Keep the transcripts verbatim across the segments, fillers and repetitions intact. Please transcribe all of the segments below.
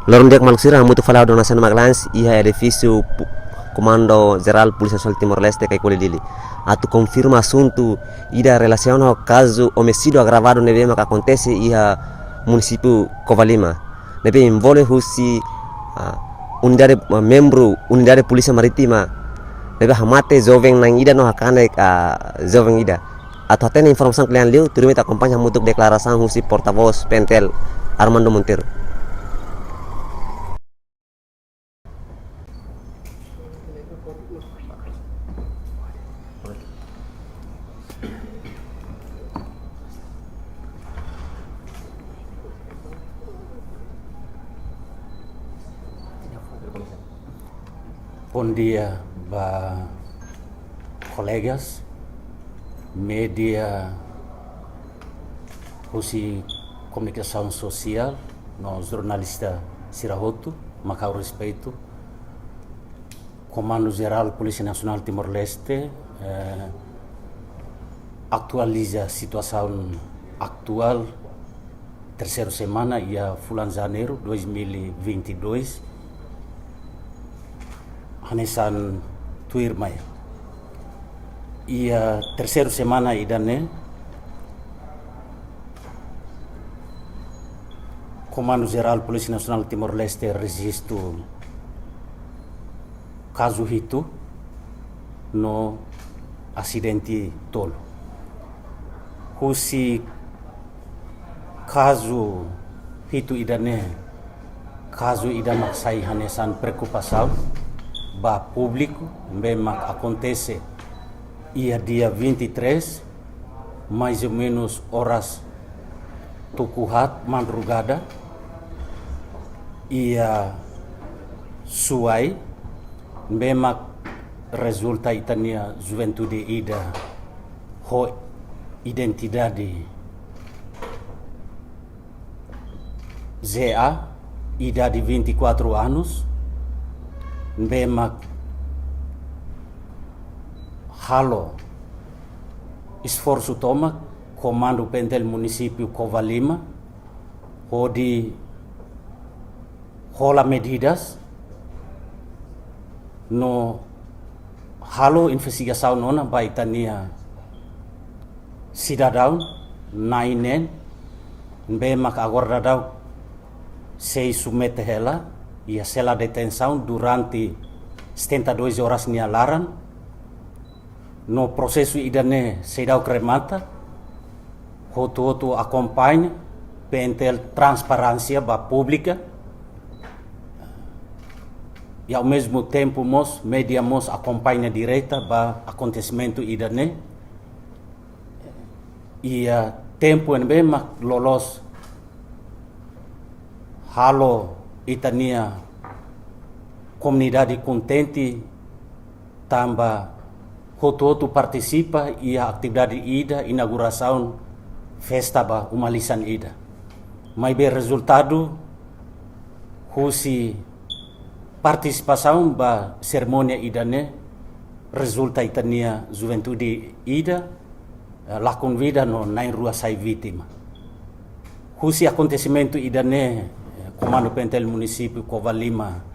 Loron di'ak maluk sira, hamutuk fali ha'u Donaciano Magalhães iha edifísiu pu-, Komandu Jerál Polísia Nasionál Timor-Leste, Caicoli, Dili, atu konfirma asuntu ida relasiona ho kazu omisídiu agravadu ne'ebé maka akontese iha munisípiu Covalima, ne'ebé envolve husi, ah, unidade, ah, membru Unidade Polísia Marítima, ne'ebé hamate joven na'in ida no hakanek, ah, joven ida. Atu hatene informasaun kle'an liu, tuirmai ita akompaña hamutuk deklarasaun husi portavós P N T L, Armando Monteiro. Bondia ba kolegas mídia husi komunikasaun sosiál no jornalista sira hotu, mak ha'u respeitu. Komandu Jerál Polísia Nasionál Timor-Leste, eh, atualiza situasaun atuál terseiru semana iha fulan Janeiru dois mil e vinte e dois, hanesan tuirmai. Iha terseiru semana ida-ne'e, Komandu Jerál Polísia Nasionál Timor-Leste rejistu kazu hitu no asidente tolu. Husi kazu hitu ida-ne'e, kazu ida mak sai hanesan preokupasaun ba públiku, ne'ebé mak akontese iha dia vinte e três, mais ou menos oras tuku haat madrugada, iha Suai, ne'ebé mak rezulta ita-nia juventude ida ho identidade Z A, idade vinte e quatro anos, ne'ebé mak halo esforsu tomak Komandu P N T L Munisípiu Covalima hodi hola medidas no halo investigasaun ona ba ita-nia sidadaun na'in neen, ne'ebé mak agora daudaun sei submete hela iha sela detensaun durante setenta e dois horas nia laran, no prosesu ida-ne'e seidauk remata, hotu-hotu akompaña, P N T L transparénsia ba públiku, i ao mesmo tempo mós, mídia mós akompaña direta ba akontesimentu ida-ne'e, iha tempu ne'ebé mak loloos halo ita-nia komunidade kontente, tanba hotu-hotu partisipa iha atividade ida inaugurasaun festa ba uma-lisan ida. Maibé rezultadu husi partisipasaun ba serimónia ida-ne'e rezulta ita-nia juventude ida, eh, lakon vida no na'in rua sai vítima. Husi akontesimentu ida-ne'e, eh, Komandu P N T L Munisípiu Covalima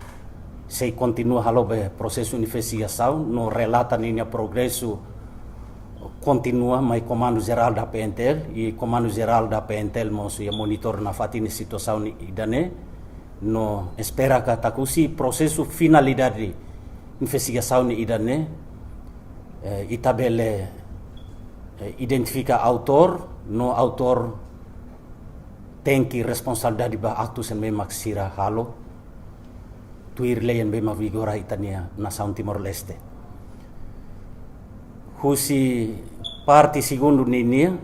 sei kontinua halo ba prosesu investigasaun no relata ninia progresu kontinua mai Komandu Jerál da P N T L, i Komandu Jerál da P N T L mós iha monitor nafatin situasaun ida-ne'e, no espera katak husi prosesu finalidade investigasaun ida-ne'e, eh, ita bele, eh, identifika autór, no autór tenke responsabilidade ba aktus ne'ebé mak sira halo, tuir lei ne'ebé mak vigora ita-nia nasaun Timor-Leste. Husi parte segundu ninia,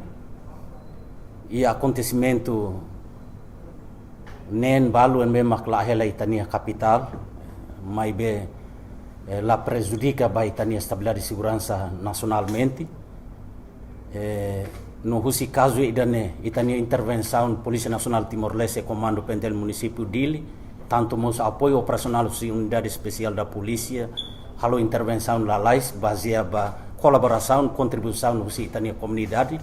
iha akontesimentu neen balu ne'ebé mak la hela ita-nia kapitál, maibé, eh, la prejudika ba ita-nia estabilidade i seguransa nasionalmente. Eh, no husi kazu ida-ne'e, ita-nia intervensaun Polísia Nasionál Timor-Leste, Komandu P N T L Munisípiu Dili, tantu mós apoiu operasionál husi Unidade Espesiál da Polísia, halo intervensaun lalais, bazeia ba kolaborasaun, kontribuisaun husi ita-nia komunidade,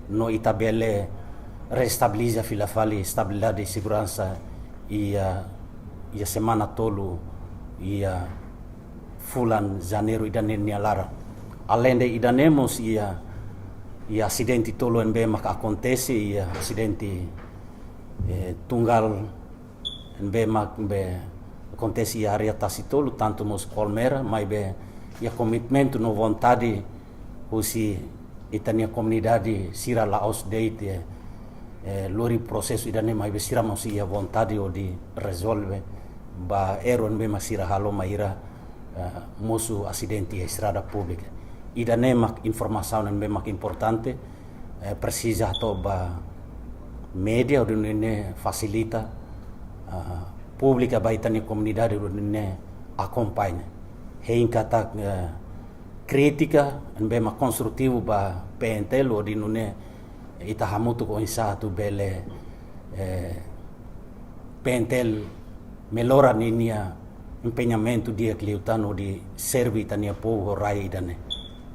no ita bele restabiliza fila fali estabilidade i seguransa iha, ah, iha semana tolu iha fulan Janeiru ida-ne'e nia laran. Aleinde ida-ne'e mós iha, iha asidente tolu ne'ebé mak akontese, iha asidente, eh, tunggal ne'ebé mak be akontese iha área Tasi Tolu, tantu mós Colmera, maibé iha komitmentu no vontade husi ita-nia komunidade sira la'ós de'it, eh, eh, lori prosesu ida-ne'e, maibé sira mós iha vontade hodi rezolve ba erru ne'ebé mak sira halo mai ira, eh, mosu asidente iha estrada públika. Ida-ne'e mak informasaun ne'ebé mak importante, eh, presiza hato'o ba média hodi nune'e fasilita, eh, públika ba ita-nia komunidade hodi nune'e akompaña. Hein katak, eh, krítika ne'ebé mak konstrutivu ba P N T L hodi nune'e ita hamutuk oinsá atu bele, eh, P N T L mellora ninia empeñamentu di'ak liután hodi serve ita-nia povu ho rai ida-ne'e.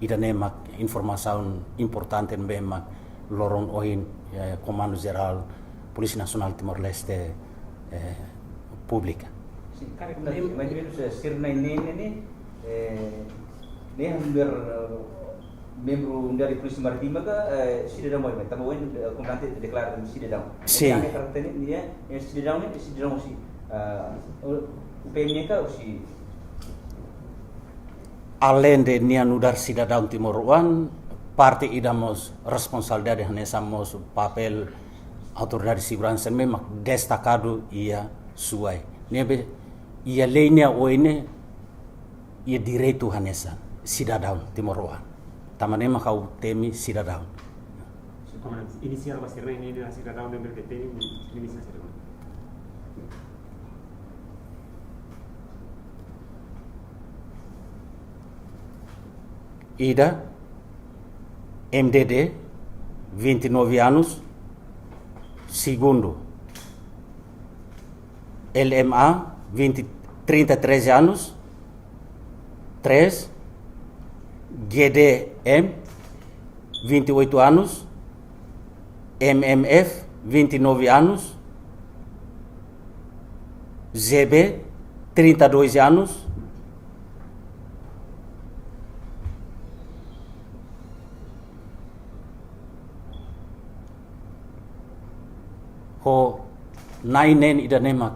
Ida-ne'e mak informasaun importante ne'ebé mak loron ohin, eh, Komandu Jerál Polísia Nasionál Timor-Leste, eh, publika. Sin, karik, mais ou menus, eh, sira na'in neen ne'e, eh, ne'e nu'udar, eh, membru nu'udar Polísia Marítima ka, eh, sidadaun mai, tanba ohin, eh, komandante deklara sidadaun. Sin. Ne'e karakter ne'e, ne'e, eh, sidadaun ne'e, sidadaun husi, eh, U P M ne'e ka husi. Aleinde nia nu'udar sidadaun timoroan, parte ida mós responsabilidade hanesan mós papél autoridade seguransa ne'ebé mak destakadu iha Suai. Ne'ebé iha lei nia oin ne'e iha direitu hanesan sidadaun timoroan. Tanba ne'e mak ha'u temi sidadaun. Sin, komandante, inisiál ba sira-ne'e, ne'e sidadaun ne'ebé detene, inisiál sira-ne'e. Ida, M D D, vinte e nove anos. Segundu, L M A, vinte, trinta e três anos. Três, G D M, vinte e oito anos. M M F, vinte e nove anos. G B, trinta e dois anos. Ho na'in neen ida-ne'e mak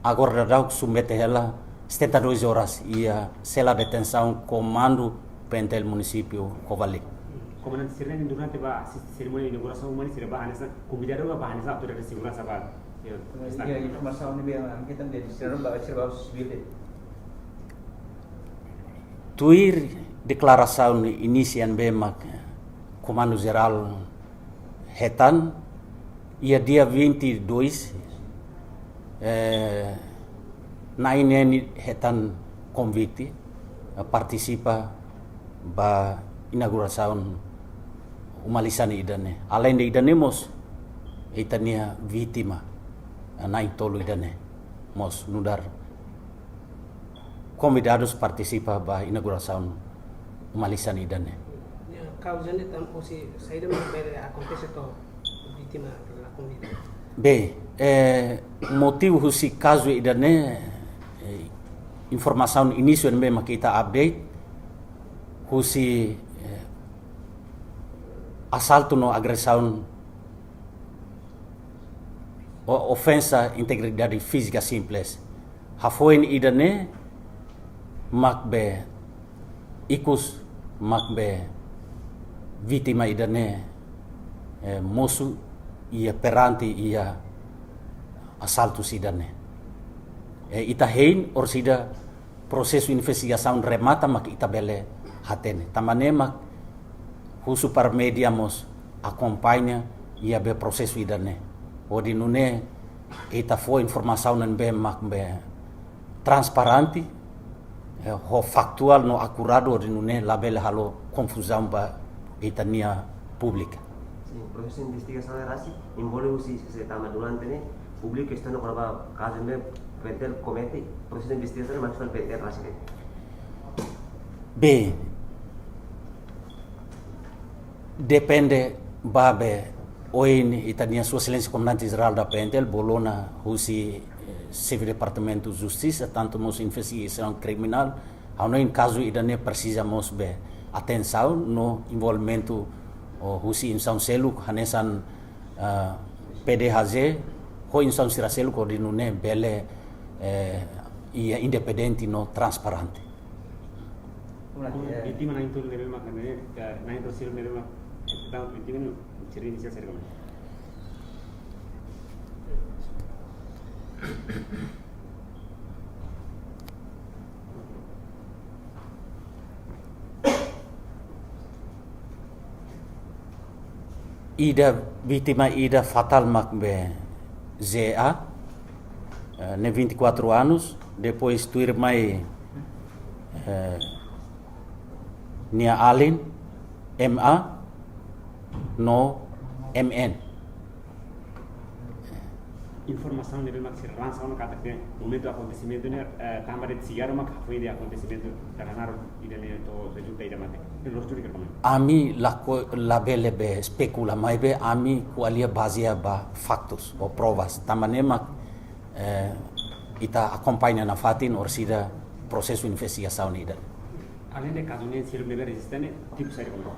agora daudaun submete hela setenta e dois horas iha sela detensaun Komandu P N T L Munisípiu Covalin. Komandante, sira-ne'e durante ba asiste serimónia inaugurasaun, mane sira ba hanesan konvidadu ka ba hanesan autoridade seguransa ba? Ya, ya, informasaun ne'ebé ita hatene, sira ba, sira ba sivíl de'it. Tuir deklarasaun inisiál ne'ebé mak Komandu Jerál hetan, iha dia vinte e dois, eh, na'in neen hetan konvite, eh, partisipa ba inaugurasaun uma lisan ida-ne'e. Aleinde ida-ne'e mós ita-nia vítima, eh, na'in tolu ida-ne'e mós nu'udar konvidadus partisipa ba inaugurasaun uma lisan ida-ne'e. Ya, kauza ne'e tanba husi saida mak bele akontese to'o vítima la konvida? Bem, eh, motivu husi kazu ida-ne'e, eh, informasaun inísiu ne'ebé mak ita update husi, eh, asaltu no agresaun, o-, ofensa integridade fízika simples. Hafoin ida-ne'e mak be ikus mak be vítima ida-ne'e, eh, mosu iha perante iha asaltu sira-ne'e. Eh, ita hein orsida prosesu investigasaun remata mak ita bele hatene. Tanba ne'e mak husu para média mós akompaña iha be prosesu ida-ne'e. Hodi nune'e ita fó informasaun ne'ebé mak be transparente, eh, ho faktuál no akuradu hodi nune'e labele halo konfuzaun ba ita-nia públiku. Sin, prosesu investigasaun ne'e rasik, envolve husi se tama durante ne'e, públiku kestiona kona-ba kazu ne'e P N T L komete, prosesu investigasaun ne'e mak P N T L rasik ne'e. Bem, depende ba be ohin ita-nia Sua Exelénsia Komandante Jerál da P N T L bolu ona husi, Xefe Departamentu Justisa, tantu mós investigasaun kriminál, ha'u hanoin kazu ida-ne'e presiza mós be atensaun no envolvimentu, o, husi instituisaun seluk, hanesan, ah, P D H J, ho instituisaun sira seluk hodi nune'e bele, eh, iha independente no transparente. Vítima na'in-tolu ne'ebé mak, ne'e, eh, na'in-tolu sira ne'ebé mak, eh, tau vítima ne'e, sira inisiál sira kama. Ida, vítima ida fatál mak be Z A, eh, ne'e vinte e quatro anos, depois tuirmai, eh, nia alin, M A, no M N. Informasaun ne'ebé mak sira lansa ona katak ne'e momentu akontesimentu ne'e, eh, tanba de'it sigarru mak hafoin de'it akontesimentu, tanba naruk ida-ne'e to'o rezulta ida mate. Ne'e loos duni ka lae? Ami la ko-, labele be espekula, maibé ami ko'alia bazeia ba faktus ou provas. Tanba ne'e mak, eh, ita akompaña nafatin orsida prosesu investigasaun ida. Aleinde kazu ne'e sira ne'ebé rejista ne'e, tipu saida kona?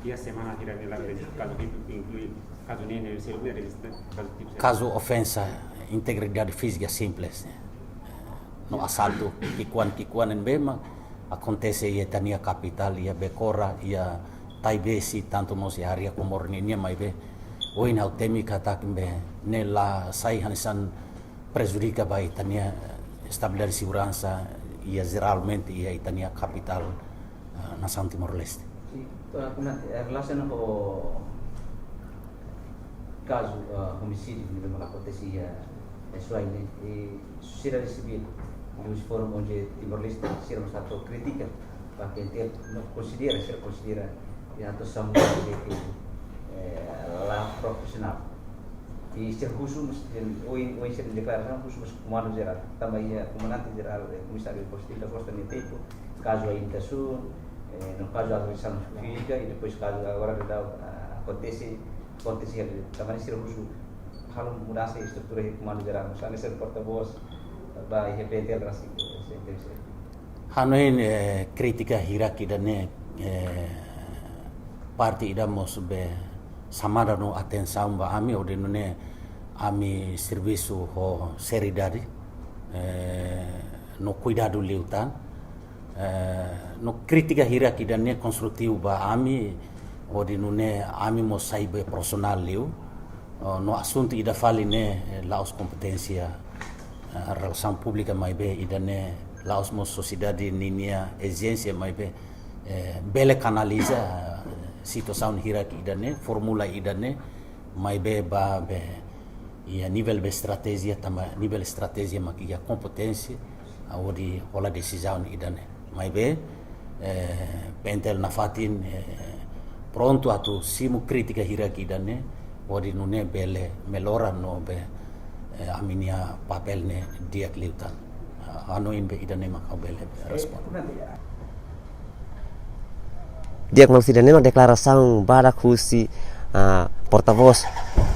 Iha semana hira ne'e la rejista kazu, tipu inklui kazu ne'e, ne'e sira ne'ebé rejista kazu tipu saida? Kazu ofensa integridade fízika simples, eh, no asaltu ki'ikoan-ki'ikoan ne'ebé mak akontese iha ita-nia kapitál, iha Becora, iha Taibesi, tantu mós iha área Comoro nian, maibé ohin ha'u temi katak be ne'e la sai hanesan prejudika ba ita-nia estabilidade seguransa, iha jeralmente iha ita-nia kapitál, eh, nasaun Timor-Leste. Sin, eh, komandante, eh, relasiona ho kazu, eh, omisídiu ne'ebé mak akontese iha, eh, Suai ne'e, eh, sira resebe husi Fórum O N G Timor-Leste, sira mós atu kritika ba P N T L, no konsidera, sira konsidera iha atuasaun ne'e ke, eh, la profisionál. I sira husu mós, ohin, ohin sira deklarasaun husu mós Komandu Jerál, tanba iha Komandante Jerál, eh, Komisáriu Faustino da Costa nia tempu, kazu Ain Tasun, eh, no kazu agressão física, i depois kazu agora daudaun, ah, akontese, akontese, tanba ne'e sira husu halo mudansa estrutura iha Komandu Jerál, mós hanesan porta-voz ba iha P N T L rasik, eh, se tem se. Ha'u hanoin, eh, krítika hirak ida-ne'e, eh, parte ida mós be xamada no atensaun ba ami, hodi nune'e ami servisu ho seriedade, eh, no kuidadu liután. Eh, no krítika hirak ida-ne'e konstrutivu ba ami, hodi nune'e ami mós sai be profisionál liu. Oh, no asuntu ida fali ne'e, eh, la'ós kompeténsia, eh, relasaun públika, maibé ida-ne'e la'ós mós sosiedade ninia ezijénsia, maibé, eh, bele kanaliza, eh, situasaun hirak ida-ne'e, formula ida-ne'e, maibé ba be iha nivel be estratéjia, tanba nivel estratéjia mak iha kompeténsia, ah, hodi hola desizaun ida-ne'e. Maibé, eh, P N T L nafatin, eh, prontu atu simu krítika hirak ida-ne'e, hodi nune'e bele mellora no be, eh, ami-nia papél ne'e di'ak liután. Ah, ha'u hanoin be ida-ne'e mak ha'u bele be respon. Di'ak, maksudnya ne'e mak deklarasaun badak husi, ah, porta-voz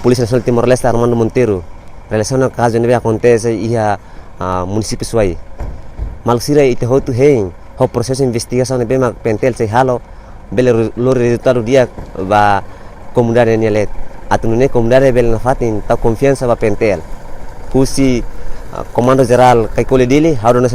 Polísia Nasionál Timor-Leste Armando Monteiro, relasiona kazu ne'ebé akontese iha, ah, munisípiu Suai. Maluk sira, ita hotu hein, ho prosesu investigasaun ne'ebé mak P N T L sei halo, bele ru-, lori rezultadu di'ak ba komunidade nia leet. Atu nune'e komunidade bele nafatin tau konfiansa ba P N T L. Husi, ah, Komandu Jerál Kaikoli Dili, ha'u dona